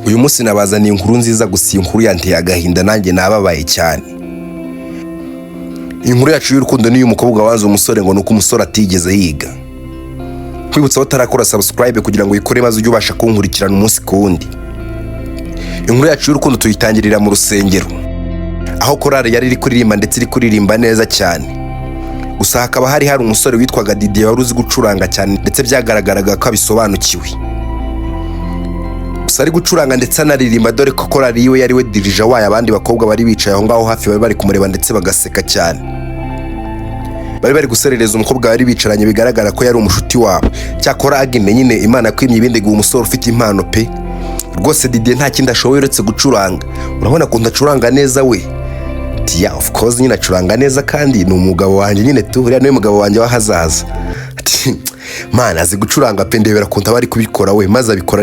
Uyu munsi nabazaniye inkuru nziza, gusa iyi nkuru yanteye agahinda, nanjye nababaye cyane. Inkuru yacu y'urukundo ni iy'umukobwa wanze umusore ngo ni uko umusore atigeze yiga. Kwibutsa utarakora subscribe kugira ngo uyikore, maze ujye ubasha kunkurikirana umunsi ku wundi. Inkuru yacu y'urukundo tuyitangirira mu rusengero, aho korali yari iri kuririmba ndetse iri kuririmba neza cyane. Gusa hakaba hari umusore witwaga Didier wari uzi gucuranga cyane, ndetse byagaragaraga ko abisobanukiwe. Gusa ari gucuranga ndetse anaririmba, dore ko korali yiwe yari we dirija wayo. Abandi bakobwa bari bicaye aho ngaho hafi bari bari kumureba ndetse bagaseka cyane. Bari bari guserereza umukobwa bari bicaranye, bigaragara ko yari umushuti wabo. Cyakora Agine nyine, Imana kwimye ibindi, guha umusore ufite impano pe. Rwose Didier nta kindi ashoboye uretse gucuranga. Urabona ukuntu acuranga neza we? Ati: "Yeah, of course nyine acuranga neza, kandi ni umugabo wanjye nyine tu, uriya niwe mugabo wanjye w'ahazaza." Ati: "Mana, azi gucuranga pe, ndebera ukuntu aba ari kubikora we." Maze abikora.